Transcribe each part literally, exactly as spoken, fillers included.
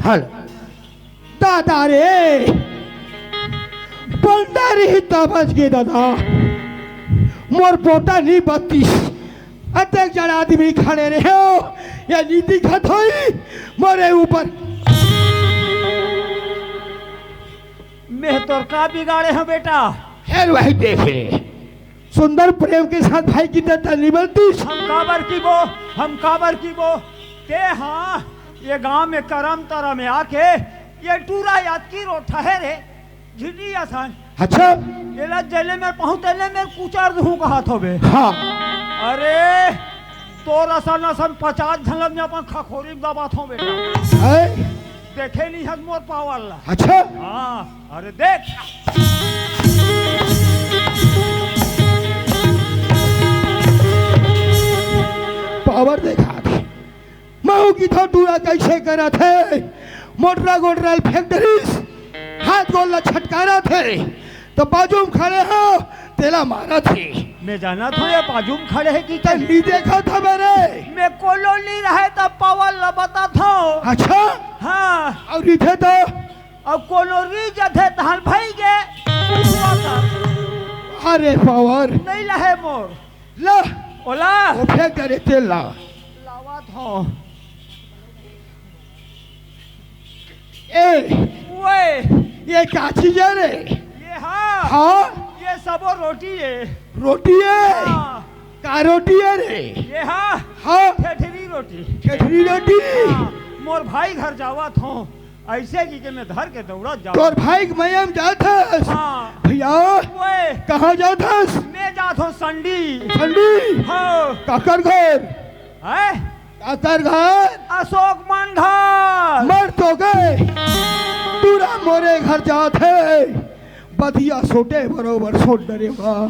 हल। दादा रे, बंदा रही त बच गे दादा, मोर पोटा नहीं बत्तीस। अतेक जन आदमी खड़े रहे हो, ये नीति खत होई मोरे ऊपर। मैं तोर का बिगाड़े हो बेटा? फिर वही देख ले। सुंदर प्रेम के साथ भाई की दत्ता निबंतिस। हम काबर की बो, हम काबर की बो। ते हाँ, ये गांव में करम तरम में आके ये टूरा याद की रो ठहरे झिटी असन। अच्छा। ये ला जेले में पहुंचले में कुचार दूं कहा थो बे। हाँ। अरे, तोर असन असन पचास झन ला मैं अपन खखोरी में दबा थो बेटा। है? देखे नहीं हस मोर पावर ला। अच्छा। हाँ, अरे देख। पावर देखा दे। महू की तो टूरा कैसे करत हे, मोटरा गोटरा ल फेंक डरिस, हाथ गोड़ ला छटकारत हे, तो बाजू में खड़े हो, तेला मारत हे। मैं जानत हो ये बाजू में खड़े हे कि त कहीं? नहीं देखा था मेरे। मैं कोलोनी रहे त पावर ला बता था। अच्छा? हाँ। और इधर तो? और कोनो री जथे तहन भई गे। अरे पावर। नहीं लहे मोर। ला। ओला। वो फेंक दे रे तेल ला। लावत हो। ए। ओए। ये का चीज है रे? ये हाँ। हाँ? ये सबो रोटी है। रोटी है? हाँ। का रोटी है रे? ये हाँ। हाँ। ठेठरी रोटी। ठेठरी रोटी? हाँ। मोर भाई घर जावत हो। ऐसे की के मैं धर के दौड़त जावत। तोर भाई के मया में जात हस? हाँ। भैया। ओए। कहाँ जात हस? मैं जात हो संडी। संडी? हाँ। काकर घर? हैं? काकर घर? अशोक मंडल। मर तो गए। टूरा मोरे घर जात हे। बधिया सोटे बरोबर सोट डरे बा।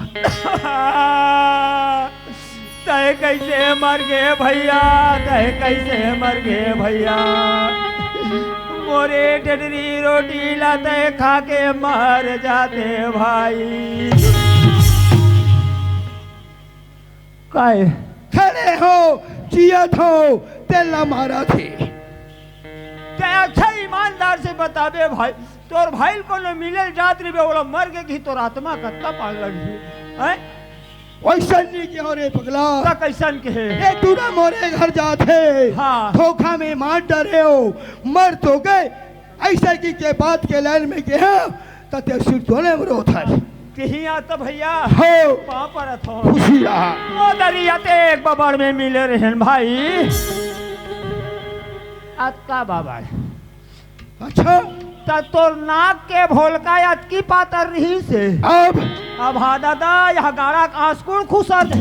तय कैसे मर गे भैया, तय कैसे मर गे भैया। मोरे डडरी रोटी ला तय खा के मर जाते भाई। काय? खड़े हो, जियत हो, तेला मारत हे। तय अच्छा ईमानदार से बताबे भाई, तोर भाई ल कोनो मिले ल जात रहिबे, ओला मर गे कि तोर आत्मा कत्ता पान लगही, हैं? वैसन नहीं के हो रे पगला। त कैसन के हे? ये टूरा मोरे घर जात हे। हाँ। धोखा में मार डरे हो, मर तो गए। ऐसा की के बात के लाइन में के हे, त ते सिर तोले में रोत हस। कहीं आता भैया। हो। पाँव परत हो। खुशी रहा। वो दरिया ते एक बबड़ में मिले रहन भाई। अतका बबड़। अच्छा। त तोर नाक के भोलका अतकी पातर रही से। अब? अब हाँ दादा, यह गाड़ा के आंसकुड़ खुसर दे।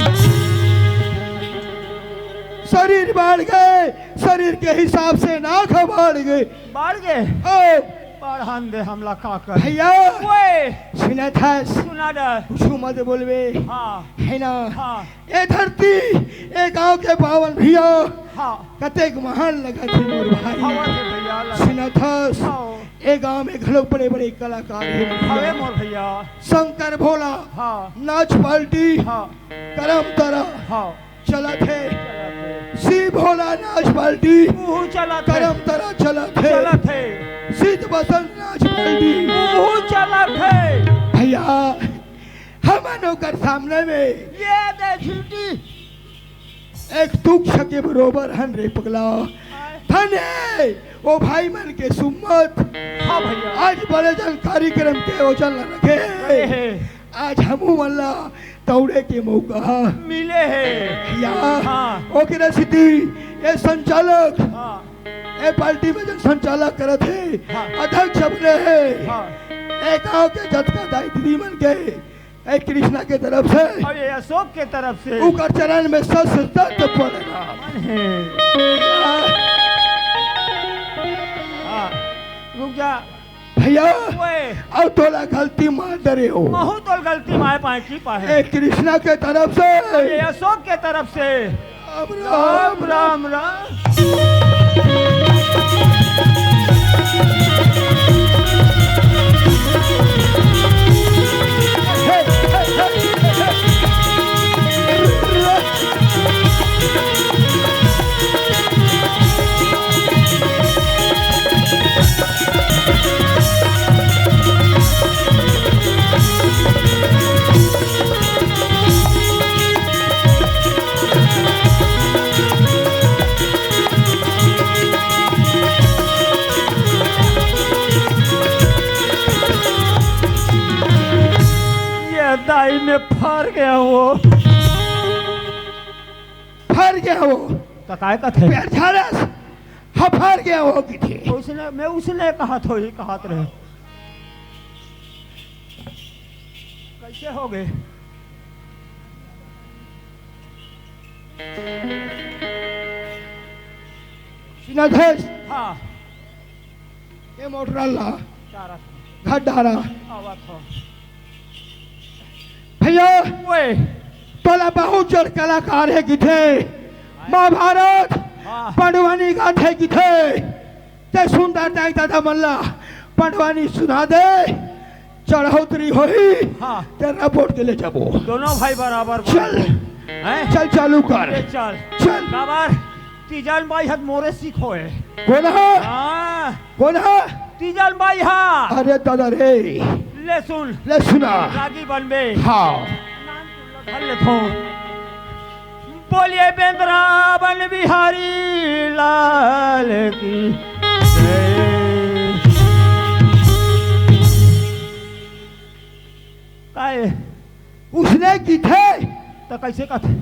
शरीर बाढ़ गए, शरीर के हिसाब से नाक बाढ़ गए। बाढ़ गए? ओ। बढ़न दे हमला का कर। भैया। ओए। सुनत हस? सुना डर। कुछ मत बोलबे। हाँ। है ना? हाँ। ए धरती, ए गांव के पावन भैया। हाँ। कतेक महान लगत हे मोर भाई। हवा से भैया लगा। सुनत हस? हाँ। ए गांव में घलो बड़े-बड़े कलाकार हे मोर हवे भैया। मोर भैया। शंकर भोला। हाँ। नाच पार्टी। हाँ। करम तरा। हाँ। चलत हे। चलत हे। शिव भोला नाच पार्टी। उहू चलत हे। करम तरा चलत हे। चलत हे। सिद्ध बसंत नाच पार्टी। उहू चलत हे। भैया, हमन ओकर सामने में ये दे झूठी। एक तुक्ष के बरोबर हन रे पगला। आय। धन्य ओ भाई मन के सुम्मत। हाँ भैया। आज बड़े जन कार्यक्रम के आयोजन ला रखे। रखे हे। आज हमू मन ला दौड़े के मौका मिले हे। या, हाँ। ओकरे सेती ए संचालक, हाँ। ए पार्टी में जन संचालक करत हे, हाँ। अध्यक्ष बने हे, हाँ। ए गांव के जतका दाई दीदी मन के, ए कृष्णा के तरफ से, और ये अशोक के तरफ से। ओकर चरण में सत सत पड़ेगा। मन हे। हाँ, रुक जा। भैया, ओए। अउ तोला गलती मार डरे हो। महू तोल गलती माय पाए की पाए। ए कृष्णा के तरफ से। अरे अशोक के तरफ से। राम राम राम राम। आई, मैं फर गया हूँ। फर गया हूँ। त काय कथे? पेट झारस। हाँ, फर गया हूँ किथे। उसने, मैं उसने कहा थो, ही कहा रहे। कैसे हो गए? सुना थे? हाँ। ये मोटर ला चारा था। घर डारा। आवा था। भैया, ओए। तोला बहुत जड़ कलाकार हे किथे। महाभारत, हाँ। पंडवानी गाथे किथे। ते सुंदर दाई ददा मन ला पंडवानी सुना दे। चढ़ौतरी होही, हाँ। ते रपोट के ले जाबो। दोनों भाई बराबर चल। बांटो। हैं? चल चालू कर। ये चल। चल। काबर? तीजन बाई हत मोरे सीखो है। कोन हा? हाँ। कोन हा? तीजन बाई हा। अरे दादा रे। ले सुन। ले सुना। रागी बनबे। हाँ। नाम तो धर लेथो। बोलिए बेंदरा बन बिहारी लाल की जय। काय? उसने किथे? त कैसे कथे?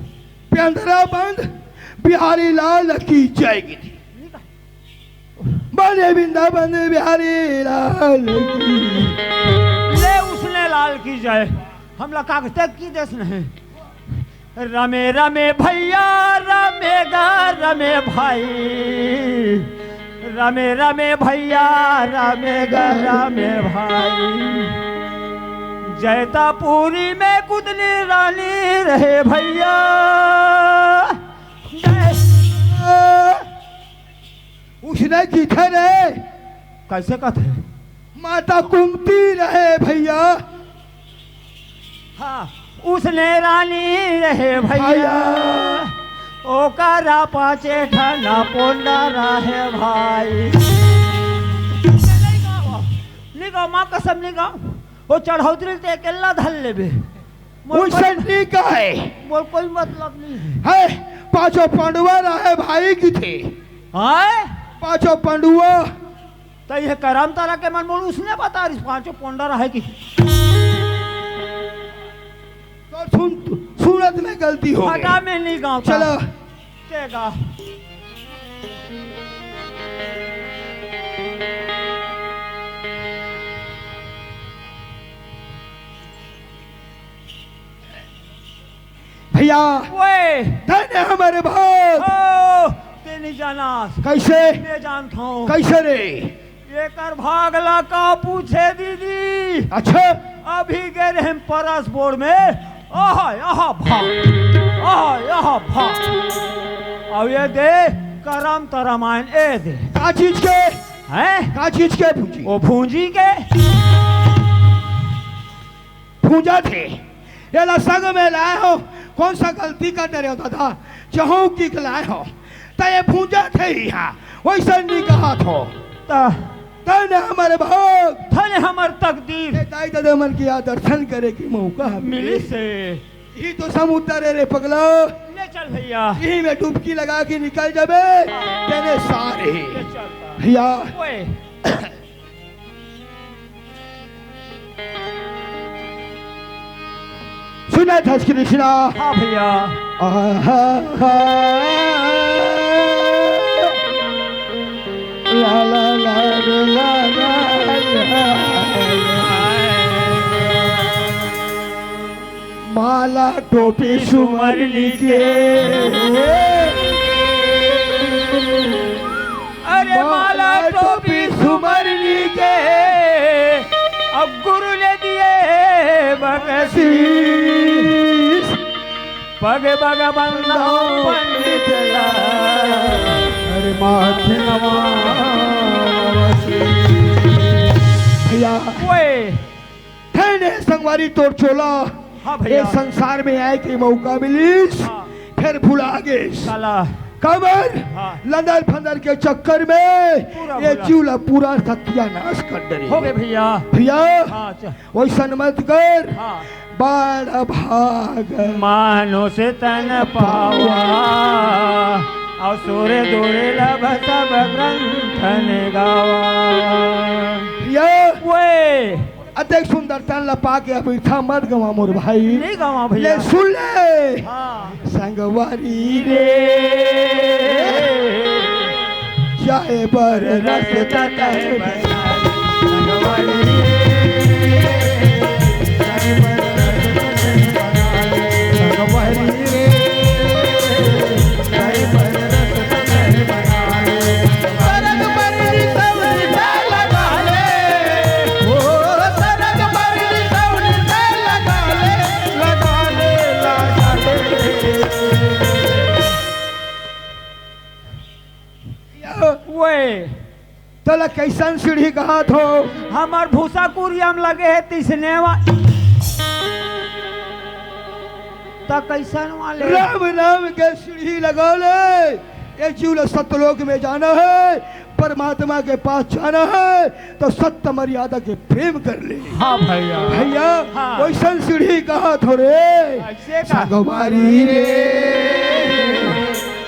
बेंदरा बन बिहारी लाल की जय किथे। बने बिंदा बने बिहारी लाल की। ले उसने लाल की जय। हमला कागते की देस नहीं। रमे रमे भैया रमे गा रमे भाई। रमे रमे भैया रमे गा रमे भाई। जैतापुरी में कुदनी रानी रहे भैया। जय उसने किथे रे? कैसे कथे? माता कुमती रहे भैया। हाँ, उसने रानी रहे भैया। भैया। ओकरा पाँचे ठना पोंडा रहे भाई। नहीं गाओ, माँ कसम नहीं गाओ। वो चढ़ौतरी ते अकेला धर लेबे। मोर वैसे कोई, नहीं कहे। मोर कोई मतलब नहीं है। है, पाँचों पंडुआ रहे भाई किथे। हैं? पाँचों पंडुआ। त ये करम तारा के मन मोर उसने बता रही, पाँचों पंडा रहे कि। तो सुन, सुनत में गलती हो गई। हटा में नहीं गाँव का। चलो। तेगा। भैया, ओए। धन्य हमारे भाग। ओ, ते नहीं जाना। कैसे? मैं जानता हूँ। कैसे रे? एकर भाग ला का पूछे दीदी? अच्छा। अभी गए रहे हम परस बोर्ड में। आहा, आहा, भाग। आहा, आहा, भाग। अब ये दे, करम तरम आयन, ए दे। का चीज के? हैं? का चीज के भूंजी? वो भूंजी के। भूंजा थे। एला संग में लाए हो, कौन सा गलती कर दे रहे हो दादा? चहूँ की लाए हो। त ये भूंजा थे ही हा, वैसे नहीं कहा थो। त धन्य हमारे भाग। धन्य हमार तकदीर। ये दाई ददा मन के यहाँ दर्शन करे के मौका मिली मिली। से। यही तो समुद्र है रे पगला। ले चल भैया। यही में डुबकी लगा के निकल जाबे। तेने सारे। ले चल। भैया। ओए। सुना था कृष्णा। हाँ भैया। आहा, हा। ला, ला, ला, ला, ला, ला, ला। माला टोपी सुमरनी के। अरे माला टोपी सुमरनी के, अब गुरु ने दिए बख्शीश। पग पग बंदाऊं पंडित ला, अरे माथे नवावसी। भैया। ओए। धन्य संगवारी तोर चोला, हाँ भैया। ये संसार में आए के मौका मिलिस, हाँ। फिर भुला गेस। साला। काबर? हाँ। लंदर फंदर के चक्कर में पूरा ये भुला। जीव ला पूरा सत्यानाश कर डरे। हो गए भैया। भैया, हाँ, अच्छा। वैसन मत कर। हाँ। बाढ़ भाग। मानुष तन पावा, असुर दुर्लभ सब ग्रंथन गावा। भैया। ओए। अतेक सुंदर तन ला पाके अब इरथा मत गवा मोर भाई। नहीं गवा भैया। ले सुन ले। हाँ। संगवारी रे, जाए बर रस तय बना। संगवारी रे, जाए बर रस तय बना। संगवारी रे, जाए बर रस तय बना। ओए, तोला कैसन सीढ़ी कहत हो? हमर भूसा कुरिया म लगे हे तिसने वा। त कैसन वाले? राम नाम के सीढ़ी लगा ले। ये जीव ला सतलोक में जाना है, परमात्मा के पास जाना है, तो सत्य मर्यादा के प्रेम कर ले। हाँ भैया। भैया, हाँ। वैसन सीढ़ी कहत हो रे। ऐसे का? संगवारी रे,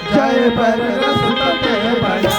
जय बर रस तय बना।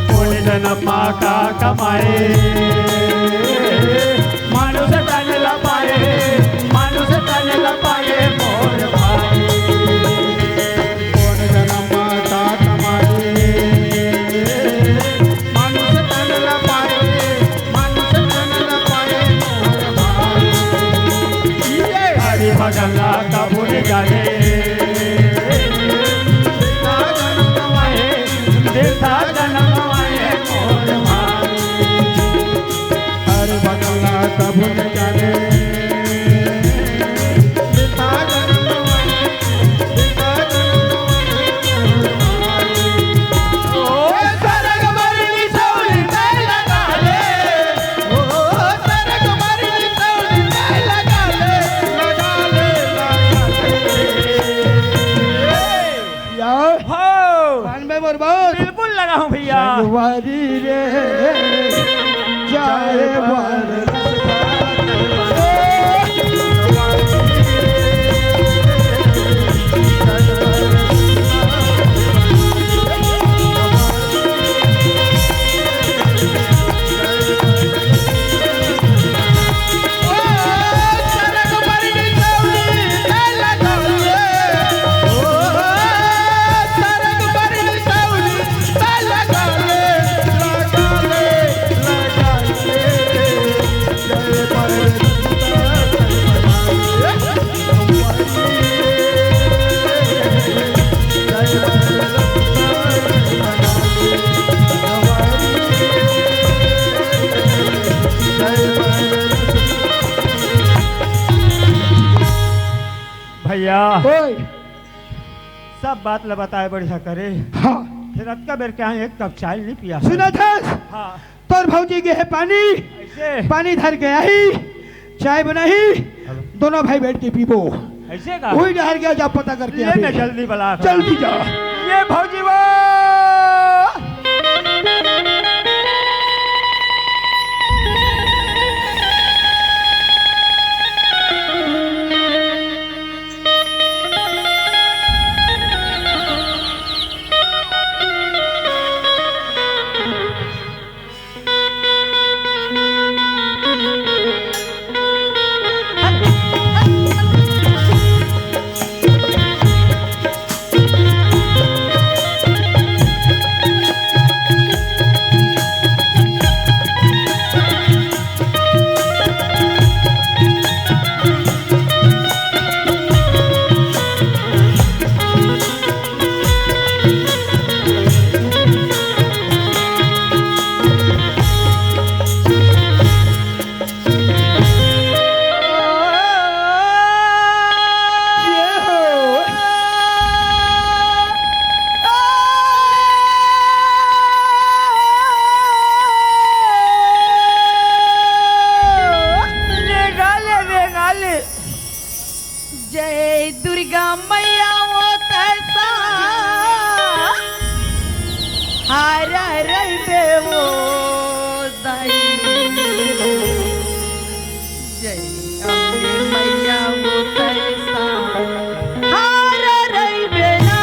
कोन जन्म मा का कमाए, मानुष तन ला पाए, मानुष तन ला पाए मोर भाई। कोन जन्म मा का कमाए, मानुष तन ला पाए, मानुष तन ला पाए मोर भाई। ये हरि भगला कबूल जाने, बिरथा जन्म गवाए, बिरथा जन्म गवाए मोर भाई। हरि भगला कबूल जाने, बिरथा जन्म गवाए, बिरथा जन्म गवाए मोर भाई। ओ सरग मरली सौली तय लगा ले, ओ सरग मरली सौली तय लगा ले, लगा ले, लगा ले। या। हो। मान में मोर बात। बिल्कुल लगा हूँ भैया। संगवारी रे, जाए बर भैया, ओए। सब बात ल बताए बढ़िया करे। हाँ। फेर अतका बेर के आए, एक कप चाय नहीं पिया। सुनत हस? हाँ। तोर भौजी गे हे पानी, ऐसे? पानी धर के आही, चाय बनाही, दोनों भाई बैठ के पीबो। ऐसे का? वही डहर गया, जा पता करके ले आबे। मैं जल्दी बला। जल्दी जा। ये भौजी वो। दुर्गा मैया वो तैसा हारा रहिबे वो दाई। जय अम्बे मैया वो तैसा हारा रहिबे ना।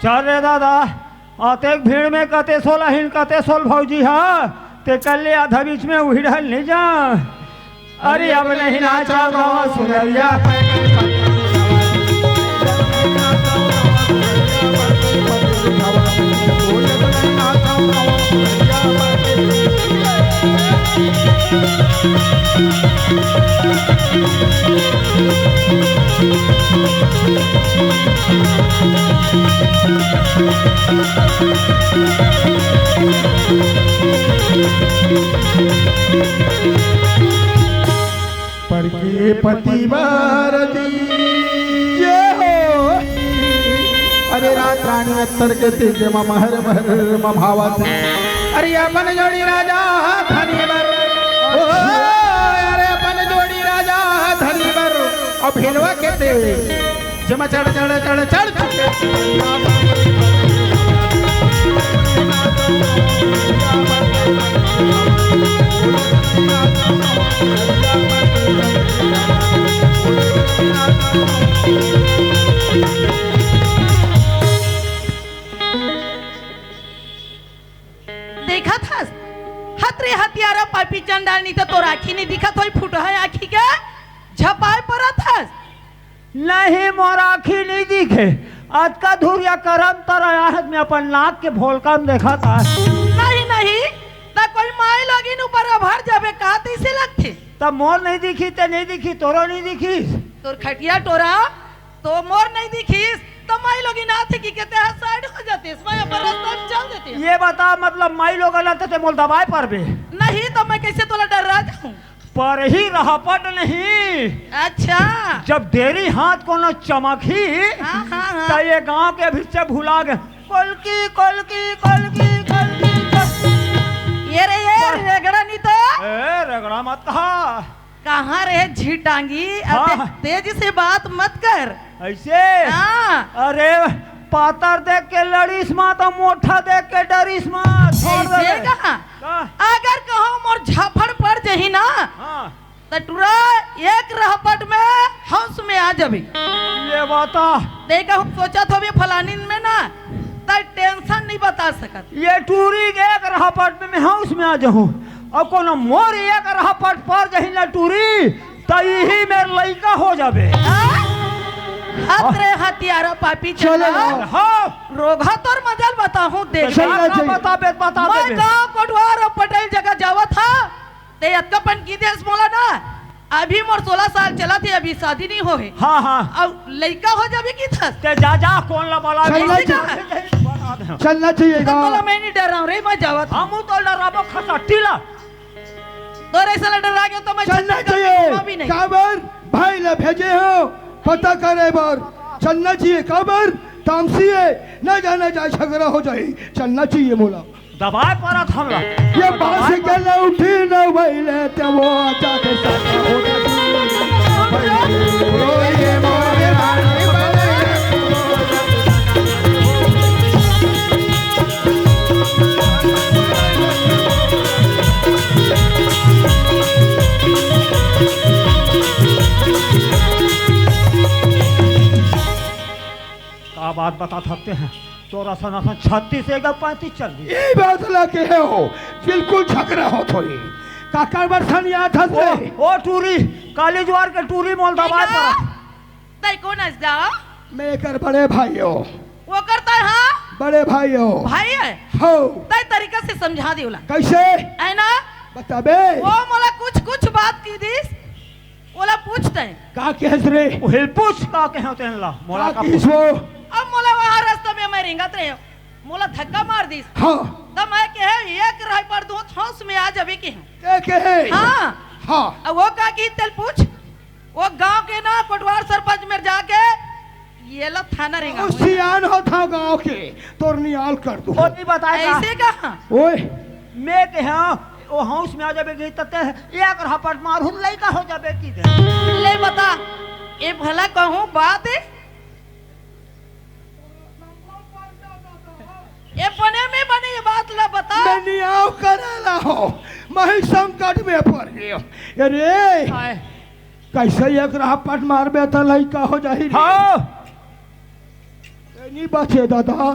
चल रे दादा, अतेक भीड़ में कते सोल अहिन, कते सोल भौजी हा, ते कल्ले आधा बीच में उही डहल नहीं जा। अरे अब नहीं नाचा गावा सुनरिया। परके पति बार दी। जय हो। अरे रात रानी अत्तर के तेज मा महर महर मा भावत। अरे अपन जोड़ी राजा धनी बर। ओ, अरे अपन जोड़ी राजा धनी बर। अब भेलवा के तेज। जमा चढ़, चढ़, चढ़, चढ़ चुके। देखत हस, हत रे हतियारा पापी चंडाल, नहीं तो तोर आँखी नहीं दिखत होई, फुटहा आँखी के झपाए परत हस। नहीं, मोर आँखी नहीं दिखे। अतका धुरिया करम तर आहत में अपन नाक के भोलका में देखत हस। नहीं, नहीं, त कोई माई लोगिन ऊपर अभर जाबे का तइसे लगथे? त मोर नहीं दिखी, ते नहीं दिखी, तोरो नहीं दिखी। तोर खटिया टोरा तो मोर नहीं दिखिस, त माई लोगिन आथे कि कहते हैं साइड हो जाते, मैं अपन रास्ता में चल देते हैं। ये बता, मतलब माई लोगन आथे ते मोल दबाए परबे? नहीं, त मैं कैसे तोला डर्रा जाऊं? पर ही रहपट नहीं। अच्छा। जब देरी हाथ कोनो चमकही, हाँ, हाँ, हाँ। त ये गांव के भीतर भुला गे। कलकी, कलकी, कलकी, कलकी, कलकी। ये रे, ये बस। रेगड़ा नहीं तो। ए, रेगड़ा मत कहा। कहाँ रे झिटांगी? हाँ। अबे तेज से बात मत कर। ऐसे? हाँ। अरे, पातर देख के लड़ीस मा तो मोठा देख के डरीस मा। छोड़ ऐसे दे। कहा? का? अगर कहो मोर झापड़ पड़ जही ना, हाँ। त टुरा एक रहपट में हौस में आ जबी। ये बता। देखा हम सोचत होबे फलानिन में ना, त टेंशन नहीं बता सकत। ये टूरी के एक रहपट में मैं हौस में आ जाहूं, अउ कोनो मोर एक रहपट पर जही ना टूरी, त इही मेर लइका हो जाबे। हाँ? हत रे हतियारा पापी चलो चंडाल। ना। हाँ। रोगहा तोर मजल बताहूं, देख। चल ना का जी। बताबे, बताबे मैं बे। गांव कोटवार अउ पटेल जगह जावत हा, ते अतका पन की देस मोला ना, अभी मोर सोलह साल चलत हे, अभी शादी नहीं होहे। हाँ, हाँ। अउ लइका हो जाबे की थस। ते जा, जा, कोन ला बला चलना ऐसे चाहिए। कहा? चलना चाहिए त ना। तोला मैं नहीं डराऊं रे, मैं जावत हूँ। हमू तो डराबो खसट्टी ला। तोरे से डरा गयो तो मैं चलना छत्तीसगढ़ चाहिए। में घूमा भी नहीं। काबर भाई ला भेजे हो पता करे बर। चलना चाहिए काबर तामसी है, ना जाना जाए झगड़ा हो जाए। चलना चाहिए मोला। दबाए परत हमला। ये बांस के लौठी न भइले ते वो जाके साथ हो जाती। भइले, ओ ये मोरे रानी भइले। बात बता सकते हैं, तोर असन असन छत्तीस एकदम पैंतीस चल दी। ये बात ला कहे हो, बिल्कुल झगड़ा होत होही। काकर बर सनियात हस ओ, रे? ओ टूरी, काली जुआर के टूरी मोल दबाए बेटा, पर। तै कोन अस गा? मैं एकर बड़े भाई हो। ओकर तै हाँ? बड़े भाई हो। भाई है? हो। तै तरीका से समझा दे ओला। कैसे? है ना? बताबे। ओ मोला कुछ कुछ बात कहि दिस, ओला पूछ तै। का कहेस रे? उहिल पूछ का कहे तेन ला, मोला का का कहिस पूछ? वो? अब मोला वहाँ रास्ता में मैं रेंगत रहे, मोला धक्का मार दिस। हाँ। त मैं कहे एक राय पर दो हौस में आ जाबे कहे। ते कहे? हाँ। हाँ। अब वो का कहिस तेला पूछ। वो गांव के ना कोटवार सरपंच मेर जाके ये ला थाना रेंगा। ओ सियान होत हव गांव के, तोर नियाल कर दूं। ओ नहीं बताए का? ऐसे कहा? ओए। मैं कहे, ओ हौस में आ जाबे कहे, त ते एक रहापट मारहूं, लइका हो जाबे कहि दे। ले बता, ए भला कहूं बात है? ए बने में बने ये बात ला बता। मैं नियाव करे ला हो, मैं ही संकट में पड़ गयो। अरे, हाय। कैसे एक रहापट मारबे त लइका हो जाही रे। हाँ। ए, नहीं बचे दादा।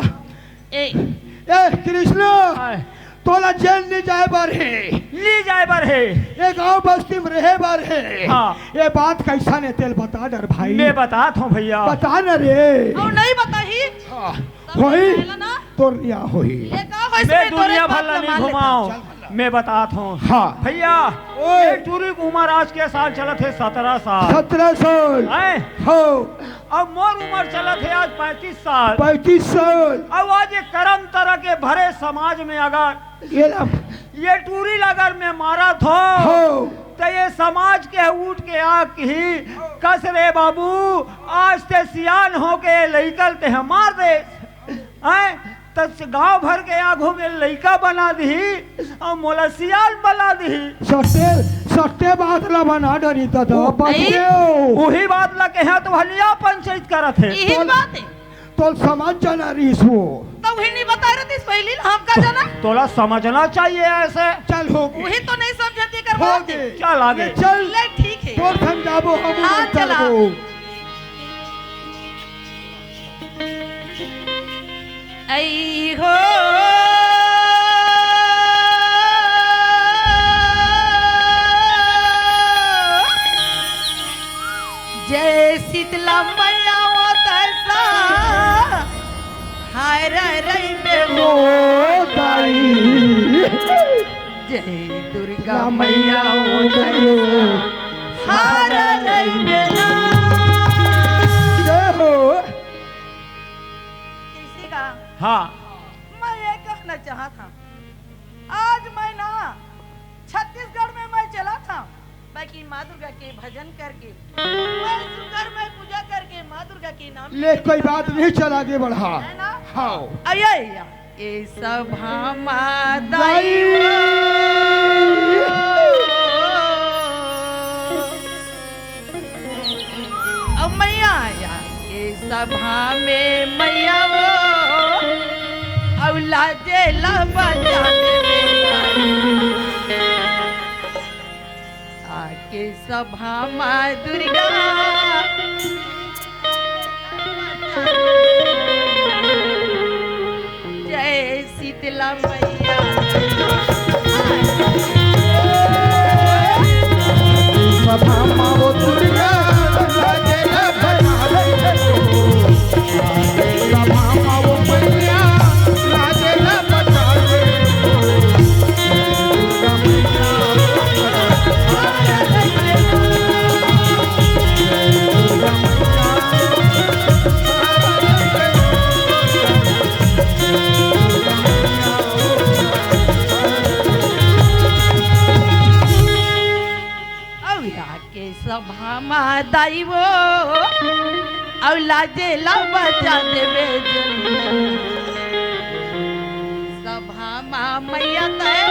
ए। ए, कृष्णा, हाय। तोला जेल नहीं जाए बर हे। नहीं जाए बर हे। ए गांव बस्ती में रहे बर हे। हाँ। ए बात कैसा ने तेला बता डर भाई। मैं बतात हूँ भैया। बता न रे। अउ नहीं बताही। हाँ। तब होही। पहला ना। तोर नियाव होही। ये का होइस मैं मैं तोरे दुनिया बात भर ला ला नहीं मान लेता। घुमाऊं। चल। मैं बतात हूँ। हाँ। भैया, ओए। ये टूरी के उमर आज के साल चलत हे सतरा साल। सतरा साल। हैं? हो। अब मोर उमर चलत हे आज पैंतीस साल। पैंतीस साल। अब आज ये करम तरह के भरे समाज में अगर ये ला ये टूरी ला अगर मैं मारत हो, हो। त ये समाज के उठ के आ कही, कस रे बाबू, आज ते सियान होके लइका ल ते ह मार दे। हैं? त गांव भर के आगू में लइका बना दिही अउ मोला सियान बना दिही। सत्य, सत्य बात ला बना डरी त तो ओ, पतिदेव। उही बात ला कहे त हलिया पंचायत करत हे। यही तोल, बात है। तोल समझ जाना रहीस वो। त उही नहीं बता रहे थे पहली ला, हम का जाना? तोला समझना चाहिए ऐसे। चल हो गए। उही तो नहीं समझती कर हो बात है। गए। चल आगे। चल। ले ठीक है। तोर संग जाबो हम हाँ, उमर चला। चलबो। ऐ हो। जय शीतला मैया वो तैसा हाय रे रे बे ओ दाई। जय दुर्गा मैया वो तैसा हाय रे रे बे ना। जय हो। किसी का हाँ। मैं ये कहना चाहत हूँ, आज मैं ना छत्तीसगढ़ में मैं चला था, बाकी माँ दुर्गा के भजन करके, मैं सुंदर में पूजा करके माँ दुर्गा के नाम ले, कोई बात नहीं, चल आगे बढ़ा। है ना? हाँ। अये या, ये सभा माँ दाई। दाई। अब मैया या, ये सभा में मैया वो, अब लाजे ला बचा दे। आके सभा माँ दुर्गा, जय शीतला मैया। सभा माँ वो दुर्गा, अउ आके सभा मा दाई वो, अउ लाजे ला बचा देबे जरूर। सभा मा मैया तय